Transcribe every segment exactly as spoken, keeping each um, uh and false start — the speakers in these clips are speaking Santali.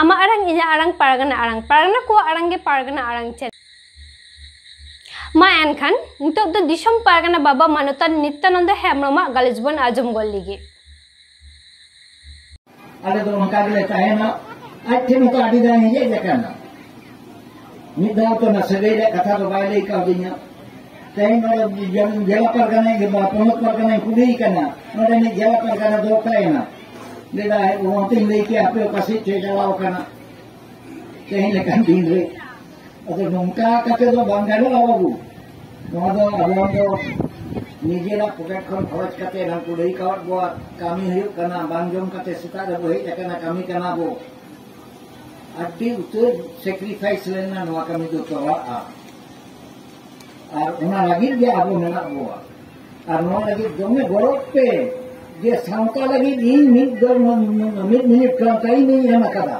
ᱟᱢᱟᱜ ᱟᱲᱟᱝ, ᱤᱧᱟᱹᱜ ᱟᱲᱟᱝ, ᱯᱟᱨᱜᱟᱱᱟ ᱟᱲᱟᱝ, ᱯᱟᱨᱜᱟᱱᱟ ᱠᱚᱣᱟᱜ ᱟᱲᱟᱝ ᱜᱮ ᱯᱟᱨᱜᱟᱱᱟ ᱟᱲᱟᱝ ᱪᱮᱱᱮᱞ᱾ ᱢᱟ ᱮᱱᱠᱷᱟᱱ ᱱᱤᱛᱚᱜ ᱫᱚ ᱫᱤᱥᱚᱢ ᱯᱟᱨᱜᱟᱱᱟ ᱵᱟᱵᱟ ᱢᱟᱱᱚᱛᱟᱱ ᱱᱤᱛᱭᱟᱱᱚᱱᱫᱚ ᱦᱮᱢᱵᱽᱨᱚᱢᱟᱜ ᱜᱟᱞᱚᱪ ᱵᱚᱱ ᱟᱸᱡᱚᱢ ᱜᱚᱫ ᱞᱮᱜᱮ᱾ ᱟᱞᱮ ᱫᱚ ᱚᱱᱠᱟ ᱜᱮᱞᱮ ᱛᱟᱦᱮᱱᱟ᱾ ᱟᱡ ᱴᱷᱮᱱ ᱦᱚᱸᱛᱚ ᱟᱹᱰᱤ ᱫᱟᱭ ᱦᱮᱡ ᱟᱠᱟᱱᱟ᱾ ᱢᱤᱫ ᱫᱷᱟᱣ ᱛᱚ ᱚᱱᱟ ᱥᱟᱹᱜᱟᱹᱭ ᱨᱮᱭᱟᱜ ᱠᱟᱛᱷᱟ ᱫᱚ ᱵᱟᱭ ᱞᱟᱹᱭ ᱠᱟᱣᱫᱤᱧᱟ᱾ ᱛᱮᱦᱮᱧ ᱱᱚᱰᱮ ᱡᱮᱞᱟ ᱯᱟᱨᱜᱟᱱᱟ, ᱯᱚᱱᱚᱛ ᱯᱟᱨᱜᱟᱱᱟᱧ ᱠᱩᱞᱤᱭᱮ ᱠᱟᱱᱟ, ᱱᱚᱰᱮ ᱢᱤᱫ ᱡᱮᱞᱟ ᱯᱟᱨᱜᱟᱱᱟ ᱫᱚ ᱚᱠᱟᱭᱮᱱᱟ? ᱞᱟᱹᱭᱫᱟ, ᱚᱱᱛᱮᱧ ᱞᱟᱹᱭ ᱠᱮᱭᱟ, ᱦᱟᱯᱮ ᱚᱠᱟ ᱥᱮᱫ ᱪᱚᱭ ᱪᱟᱞᱟᱣ ᱟᱠᱟᱱᱟ᱾ ᱛᱮᱦᱮᱧ ᱞᱮᱠᱟᱱ ᱫᱤᱱ ᱨᱮ ᱟᱫᱚ ᱱᱚᱝᱠᱟ ᱠᱟᱛᱮ ᱫᱚ ᱵᱟᱝ ᱜᱟᱱᱚᱜᱼᱟ ᱵᱟᱹᱵᱩ᱾ ᱱᱚᱣᱟ ᱫᱚ ᱟᱵᱚ ᱫᱚ ᱱᱤᱡᱮᱨᱟᱜ ᱯᱚᱠᱮᱴ ᱠᱷᱚᱱ ᱠᱷᱚᱨᱚᱪ ᱠᱟᱛᱮ ᱱᱟᱝ ᱠᱚ ᱞᱟᱹᱭ ᱠᱟᱣᱟᱫ ᱵᱚᱣᱟ, ᱠᱟᱹᱢᱤ ᱦᱩᱭᱩᱜ ᱠᱟᱱᱟ, ᱵᱟᱝ ᱡᱚᱢ ᱠᱟᱛᱮ ᱥᱮᱛᱟᱜ ᱨᱮᱵᱚ ᱦᱮᱡ ᱟᱠᱟᱱᱟ, ᱠᱟᱹᱢᱤ ᱠᱟᱱᱟ ᱵᱚ᱾ ᱟᱹᱰᱤ ᱩᱛᱟᱹᱨ ᱥᱮᱠᱨᱤᱯᱷᱟᱭᱤᱥ ᱞᱮᱱᱟ ᱱᱚᱣᱟ ᱠᱟᱹᱢᱤ ᱫᱚ ᱛᱚᱨᱟᱜᱼᱟ᱾ ᱟᱨ ᱚᱱᱟ ᱞᱟᱹᱜᱤᱫ ᱜᱮ ᱟᱵᱚ ᱢᱮᱱᱟᱜ ᱵᱚᱣᱟ᱾ ᱟᱨ ᱱᱚᱣᱟ ᱞᱟᱹᱜᱤᱫ ᱫᱚᱢᱮ ᱜᱚᱨᱚᱵᱽ ᱯᱮ ᱡᱮ ᱥᱟᱶᱛᱟ ᱞᱟᱹᱜᱤᱫ ᱤᱧ ᱢᱤᱫ ᱫᱚ ᱢᱤᱫ ᱢᱤᱱᱤᱴ ᱠᱷᱚᱱ ᱴᱟᱭᱤᱢ ᱤᱧ ᱮᱢ ᱟᱠᱟᱫᱟ᱾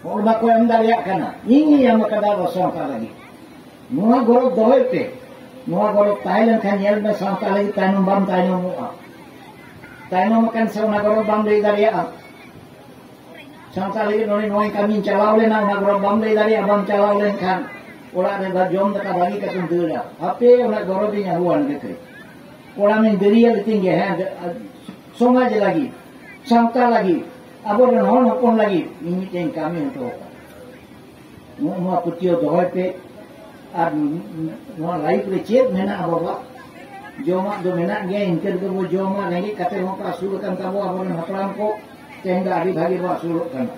ᱦᱚᱲ ᱵᱟᱠᱚ ᱮᱢ ᱫᱟᱲᱮᱭᱟᱜ ᱠᱟᱱᱟ, ᱤᱧᱤᱧ ᱮᱢ ᱟᱠᱟᱫᱟ ᱟᱵᱚ ᱥᱟᱶᱛᱟ ᱞᱟᱹᱜᱤᱫ᱾ ᱱᱚᱣᱟ ᱜᱚᱨᱚᱵᱽ ᱫᱚᱦᱚᱭ ᱯᱮ᱾ ᱱᱚᱣᱟ ᱜᱚᱨᱚᱵᱽ ᱛᱟᱦᱮᱸ ᱞᱮᱱᱠᱷᱟᱱ ᱧᱮᱞ ᱢᱮ, ᱥᱟᱶᱛᱟ ᱞᱟᱹᱜᱤᱫ ᱛᱟᱭᱱᱚᱢ ᱵᱟᱢ ᱛᱟᱭᱱᱚᱢᱚᱜᱼᱟ᱾ ᱛᱟᱭᱱᱚᱢ ᱟᱠᱟᱱ ᱥᱮ ᱚᱱᱟ ᱜᱚᱨᱚᱵᱽ ᱵᱟᱢ ᱞᱟᱹᱭ ᱫᱟᱲᱮᱭᱟᱜᱼᱟ᱾ ᱥᱟᱶᱛᱟ ᱞᱟᱹᱜᱤᱫ ᱱᱚᱰᱮ ᱱᱚᱣᱟᱧ ᱠᱟᱹᱢᱤᱧ ᱪᱟᱞᱟᱣ ᱞᱮᱱᱟ, ᱚᱱᱟ ᱜᱚᱨᱚᱵᱽ ᱵᱟᱢ ᱞᱟᱹᱭ ᱫᱟᱲᱮᱭᱟᱜᱼᱟ᱾ ᱵᱟᱢ ᱪᱟᱞᱟᱣ ᱞᱮᱱᱠᱷᱟᱱ ᱚᱲᱟᱜ ᱨᱮ ᱡᱚᱢ ᱫᱟᱠᱟ ᱵᱟᱹᱜᱤ ᱠᱟᱛᱮᱢ ᱫᱟᱹᱲᱟ᱾ ᱦᱟᱯᱮ ᱚᱱᱟ ᱜᱚᱨᱚᱵᱽ ᱤᱧ ᱟᱹᱜᱩᱣᱟᱱ ᱜᱮ ᱠᱟᱹᱡ᱾ ᱠᱚᱲᱟᱢ ᱤᱧ ᱫᱟᱹᱨᱤᱭᱟ ᱞᱮᱛᱤᱧ ᱜᱮ, ᱦᱮᱸ, ᱥᱚᱢᱟᱡᱽ ᱞᱟᱹᱜᱤᱫ, ᱥᱟᱶᱛᱟ ᱞᱟᱹᱜᱤᱫ, ᱟᱵᱚᱨᱮᱱ ᱦᱚᱲ ᱦᱚᱯᱚᱱ ᱞᱟᱹᱜᱤᱫ ᱤᱧ ᱢᱤᱫᱴᱮᱱ ᱠᱟᱹᱢᱤ ᱦᱚᱴᱚ ᱟᱠᱟᱫᱟ᱾ ᱱᱚᱜᱼᱚ ᱱᱚᱣᱟ ᱯᱟᱹᱛᱭᱟᱹᱣ ᱫᱚᱦᱚᱭ ᱯᱮ᱾ ᱟᱨ ᱱᱚᱣᱟ ᱞᱟᱭᱤᱯᱷ ᱨᱮ ᱪᱮᱫ ᱢᱮᱱᱟᱜᱼᱟ ᱵᱟᱵᱟ? ᱡᱚᱢᱟᱜ ᱫᱚ ᱢᱮᱱᱟᱜ ᱜᱮᱭᱟ, ᱤᱱᱠᱟᱹ ᱨᱮᱜᱮ ᱵᱚ ᱡᱚᱢᱟ᱾ ᱨᱮᱸᱜᱮᱡ ᱠᱟᱛᱮ ᱦᱚᱸ ᱠᱚ ᱟᱹᱥᱩᱞ ᱟᱠᱟᱱ ᱛᱟᱵᱚ ᱟᱵᱚᱨᱮᱱ ᱦᱟᱯᱲᱟᱢ ᱠᱚ, ᱛᱮᱦᱮᱧ ᱫᱚ ᱟᱹᱰᱤ ᱵᱷᱟᱜᱮ ᱵᱚ ᱟᱹᱥᱩᱞᱚᱜ ᱠᱟᱱᱟ᱾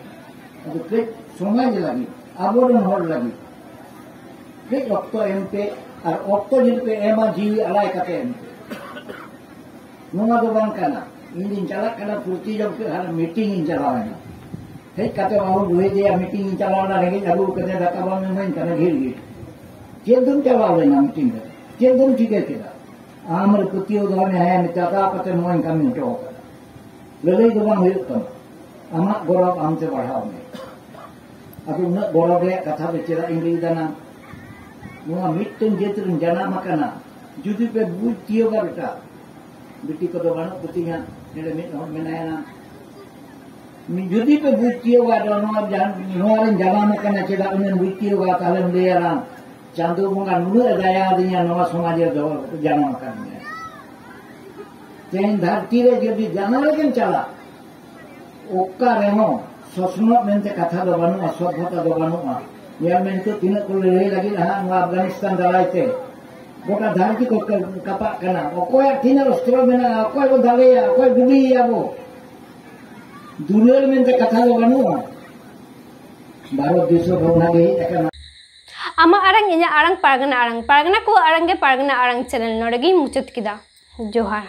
ᱟᱫᱚ ᱠᱟᱹᱡ ᱥᱚᱢᱟᱡᱽ ᱞᱟᱹᱜᱤᱫ, ᱟᱵᱚᱨᱮᱱ ᱦᱚᱲ ᱞᱟᱹᱜᱤᱫ ᱠᱟᱹᱡ ᱚᱠᱛᱚ ᱮᱢ ᱯᱮ, ᱟᱨ ᱚᱠᱛᱚ ᱡᱩᱫᱤ ᱯᱮ ᱮᱢᱟ, ᱡᱤᱣᱤ ᱟᱞᱟᱭ ᱠᱟᱛᱮ ᱮᱢ ᱯᱮ᱾ ᱱᱚᱣᱟ ᱫᱚ ᱵᱟᱝ ᱠᱟᱱᱟ᱾ ᱤᱧ ᱫᱩᱧ ᱪᱟᱞᱟᱜ ᱠᱟᱱᱟ, ᱯᱨᱚᱛᱤ ᱡᱚᱢ ᱠᱮᱫ ᱦᱟᱱᱟ ᱢᱤᱴᱤᱝ ᱤᱧ ᱪᱟᱞᱟᱣ ᱮᱱᱟ᱾ ᱦᱮᱡ ᱠᱟᱛᱮ ᱵᱟᱹᱦᱩ ᱵᱩᱦᱤ ᱫᱮᱭᱟ ᱢᱤᱴᱤᱝ ᱤᱧ ᱪᱟᱞᱟᱣ ᱮᱱᱟ, ᱨᱮᱸᱜᱮᱡ ᱟᱹᱜᱩ ᱠᱟᱛᱮ ᱫᱟᱠᱟ ᱵᱟᱢ ᱮᱢᱟᱹᱧ ᱠᱟᱱᱟ ᱰᱷᱮᱨ ᱜᱮ᱾ ᱪᱮᱫ ᱫᱚᱢ ᱪᱟᱞᱟᱣ ᱞᱮᱱᱟ ᱢᱤᱴᱤᱝ ᱨᱮ? ᱪᱮᱫ ᱫᱚᱢ ᱪᱤᱠᱟᱹ ᱠᱮᱫᱟ? ᱟᱢ ᱨᱮ ᱯᱟᱹᱛᱭᱟᱹᱣ ᱫᱚᱦᱚ ᱢᱮ, ᱦᱮᱸ, ᱢᱤᱫ ᱫᱟᱠᱟ ᱠᱟᱛᱮ ᱱᱚᱣᱟᱧ ᱠᱟᱹᱢᱤ ᱦᱚᱴᱚ ᱟᱠᱟᱫᱟ᱾ ᱞᱟᱹᱞᱟᱹᱭ ᱫᱚ ᱵᱟᱝ ᱦᱩᱭᱩᱜ ᱛᱟᱢᱟ᱾ ᱟᱢᱟᱜ ᱜᱚᱨᱚᱵᱽ ᱟᱢ ᱛᱮ ᱵᱟᱲᱦᱟᱣ ᱢᱮ᱾ ᱟᱫᱚ ᱩᱱᱟᱹᱜ ᱜᱚᱨᱚᱵᱽ ᱨᱮᱭᱟᱜ ᱠᱟᱛᱷᱟ ᱫᱚ ᱪᱮᱫᱟᱜ ᱤᱧ ᱞᱟᱹᱭ ᱫᱟ ᱱᱟ? ᱱᱚᱣᱟ ᱢᱤᱫᱴᱮᱱ ᱡᱟᱹᱛ ᱨᱮᱢ ᱡᱟᱱᱟᱢ ᱟᱠᱟᱱᱟ, ᱡᱩᱫᱤ ᱯᱮ ᱵᱩᱡᱽ ᱛᱤᱭᱳᱜᱟ ᱵᱮᱴᱟ, ᱵᱤᱴᱤ ᱠᱚᱫᱚ ᱵᱟᱹᱱᱩᱜ ᱠᱚᱛᱤᱧᱟ, ᱱᱚᱰᱮ ᱢᱤᱫ ᱦᱚᱲ ᱢᱮᱱᱟᱭᱟ ᱱᱟ᱾ ᱡᱩᱫᱤ ᱯᱮ ᱵᱩᱡᱽ ᱛᱤᱭᱳᱜᱟ, ᱟᱫᱚ ᱱᱚᱣᱟ ᱡᱟᱱ-, ᱱᱚᱣᱟ ᱨᱮᱧ ᱡᱟᱱᱟᱢ ᱟᱠᱟᱱᱟ, ᱪᱮᱫᱟᱜ ᱩᱱᱟᱹᱜ ᱵᱩᱡᱽ ᱛᱤᱭᱳᱜᱟ? ᱛᱟᱦᱞᱮᱢ ᱞᱟᱹᱭᱟ, ᱵᱟᱝ, ᱪᱟᱸᱫᱳ ᱵᱚᱸᱜᱟ ᱱᱩᱱᱟᱹᱜ ᱮ ᱫᱟᱭᱟ ᱟᱹᱫᱤᱧᱟ, ᱱᱚᱣᱟ ᱥᱚᱢᱟᱡᱽ ᱨᱮ ᱫᱚ ᱡᱟᱱᱟᱢ ᱟᱠᱟᱫᱤᱧᱟ᱾ ᱛᱮᱦᱮᱧ ᱫᱷᱟᱹᱨᱛᱤ ᱨᱮ ᱡᱩᱫᱤ ᱡᱟᱱᱟᱢ ᱨᱮᱜᱮᱢ ᱪᱟᱞᱟᱜ, ᱚᱠᱟ ᱨᱮᱦᱚᱸ ᱥᱚᱥᱱᱚᱜ ᱢᱮᱱᱛᱮ ᱠᱟᱛᱷᱟ ᱫᱚ ᱵᱟᱹᱱᱩᱜᱼᱟ, ᱥᱚᱵᱷᱚᱛᱟ ᱫᱚ ᱵᱟᱹᱱᱩᱜᱼᱟ᱾ ᱧᱮᱞ ᱢᱮ, ᱱᱤᱛᱚᱜ ᱛᱤᱱᱟᱹᱜ ᱠᱚ ᱞᱟᱹᱲᱦᱟᱹᱭ ᱞᱟᱹᱜᱤᱫ ᱦᱟᱸᱜ ᱱᱚᱣᱟ ᱟᱯᱜᱟᱱᱤᱥᱛᱟᱱ ᱫᱟᱨᱟᱭ ᱛᱮ, ᱜᱚᱴᱟ ᱫᱷᱟᱹᱨᱛᱤ ᱠᱚ ᱠᱟᱹ-, ᱠᱟᱯᱟᱜ ᱠᱟᱱᱟ᱾ ᱚᱠᱚᱭᱟᱜ ᱛᱤᱱᱟᱹᱜ ᱚᱥᱛᱨᱚ ᱢᱮᱱᱟᱜᱼᱟ, ᱚᱠᱚᱭ ᱵᱚ ᱫᱟᱲᱮᱭᱟᱜᱼᱟ, ᱚᱠᱚᱭ ᱜᱩᱞᱤᱭᱮᱭᱟ ᱵᱚ? ᱫᱩᱞᱟᱹᱲ ᱢᱮᱱᱛᱮ ᱠᱟᱛᱷᱟ ᱫᱚ ᱵᱟᱹᱱᱩᱜᱼᱟ᱾ ᱵᱷᱟᱨᱚᱛ ᱫᱤᱥᱚᱢ ᱨᱮ ᱚᱱᱟ ᱜᱮ ᱦᱮᱡ ᱟᱠᱟᱱᱟ᱾ ᱟᱢᱟᱜ ᱟᱲᱟᱝ, ᱤᱧᱟᱹᱜ ᱟᱲᱟᱝ, ᱯᱟᱨᱜᱟᱱᱟ ᱟᱲᱟᱝ, ᱯᱟᱨᱜᱟᱱᱟ ᱠᱚᱣᱟᱜ ᱟᱲᱟᱝ ᱜᱮ ᱯᱟᱨᱜᱟᱱᱟ ᱟᱲᱟᱝ ᱪᱮᱱᱮᱞ ᱱᱚᱰᱮ ᱜᱤᱧ ᱢᱩᱪᱟᱹᱫ ᱠᱮᱫᱟ᱾ ᱡᱚᱦᱟᱨ᱾